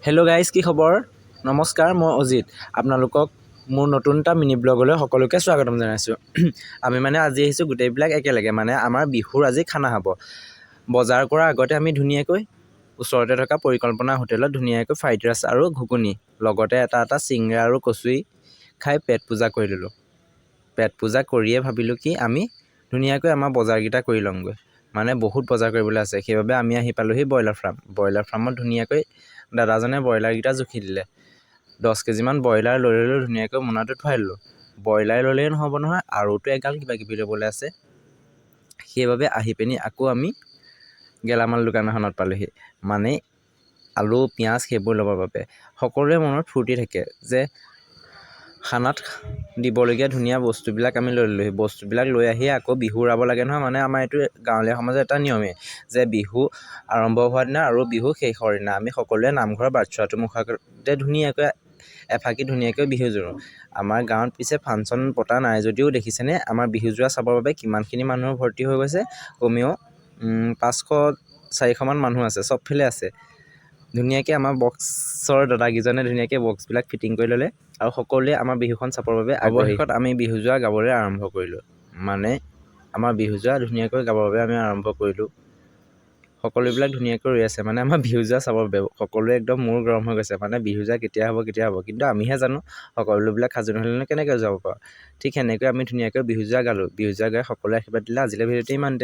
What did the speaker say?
Hello' guys, কি খবৰ? নমস্কাৰ, মই অজিত। আপোনালোকক মোৰ নতুন এটা মিনি ব্লগলৈ সকলোকে স্বাগতম জনাইছোঁ। আমি মানে আজি আহিছোঁ গোটেইবিলাক একেলগে, মানে আমাৰ বিহুৰ আজি খানা হ'ব। বজাৰ কৰাৰ আগতে আমি ধুনীয়াকৈ ওচৰতে থকা পৰিকল্পনা হোটেলত ধুনীয়াকৈ ফ্ৰাইড ৰাইচ আৰু ঘুগুনি, লগতে এটা এটা চিংৰা আৰু কচুৰি খাই পেট পূজা কৰি ল'লোঁ। পেট পূজা কৰিয়ে ভাবিলোঁ কি আমি ধুনীয়াকৈ আমাৰ বজাৰকেইটা কৰি ল'মগৈ। মানে বহুত বজাৰ কৰিবলৈ আছে। সেইবাবে আমি আহি পালোহি ব্ৰইলাৰ ফাৰ্ম। ব্ৰইলাৰ ফাৰ্মত ধুনীয়াকৈ দাদাজনে ব্ৰইলাৰকেইটা জুখি দিলে। 10 কেজিমান ব্ৰইলাৰ লৈ ল'লোঁ, ধুনীয়াকৈ মোনাটোত ভৰাই ল'লোঁ। ব্ৰইলাৰ ল'লেই নহ'ব নহয়, আৰুতো এগাল কিবা কিবি ল'বলৈ আছে। সেইবাবে আহি পিনি আকৌ আমি গেলামাল দোকান এখনত পালোহি, মানে আলু, পিঁয়াজ সেইবোৰ ল'বৰ বাবে। সকলোৰে মনত ফূৰ্তি থাকে যে খানাত দিবলগীয়া ধুনীয়া বস্তুবিলাক আমি লৈ ল'লোহি। বস্তুবিলাক লৈ আহি আকৌ বিহু উৰাব লাগে নহয়। মানে আমাৰ এইটো গাঁৱলীয়া সমাজৰ এটা নিয়মেই যে বিহু আৰম্ভ হোৱাৰ দিনা আৰু বিহু শেষ হোৱাৰ দিনা আমি সকলোৱে নামঘৰৰ বাটচ'ৰাটোৰ মুখৰ আগতে ধুনীয়াকৈ এফাকি ধুনীয়াকৈ বিহু জোৰোঁ। আমাৰ গাঁৱত পিছে ফাংচন পতা নাই যদিও দেখিছেনে আমাৰ বিহু যোৰা চাবৰ বাবে কিমানখিনি মানুহ ভৰ্তি হৈ গৈছে? কমেও 500, 400মান মানুহ আছে, চবফালে আছে। ধুনীয়াকৈ আমাৰ বক্সৰ দাদাকেইজনে ধুনীয়াকৈ বক্সবিলাক ফিটিং কৰি ল'লে আৰু সকলোৱে আমাৰ বিহুখন চাবৰ বাবে আগ্ৰহী। অৱশেষত আমি বিহু যোৰা গাবলৈ আৰম্ভ কৰিলোঁ। মানে আমাৰ বিহু যোৰা ধুনীয়াকৈ গাবৰ বাবে আমি আৰম্ভ কৰিলোঁ। সকলোবিলাক ধুনীয়াকৈ ৰৈ আছে, মানে আমাৰ বিহু যোৰা চাবৰ বাবে। সকলোৱে একদম মূৰ গৰম হৈ গৈছে, মানে বিহু যোৰা কেতিয়া হ'ব, কেতিয়া হ'ব। কিন্তু আমিহে জানো, সকলোবিলাক সাজু নহ'লেনো কেনেকৈ যাব পাৰোঁ। ঠিক সেনেকৈ আমি ধুনীয়াকৈ বিহু যোৰা গালোঁ। বিহু যোৰা গাই সকলোৱে আশীৰ্বাদ দিলে। আজিলৈ ভিডিঅ'টো ইমানতে।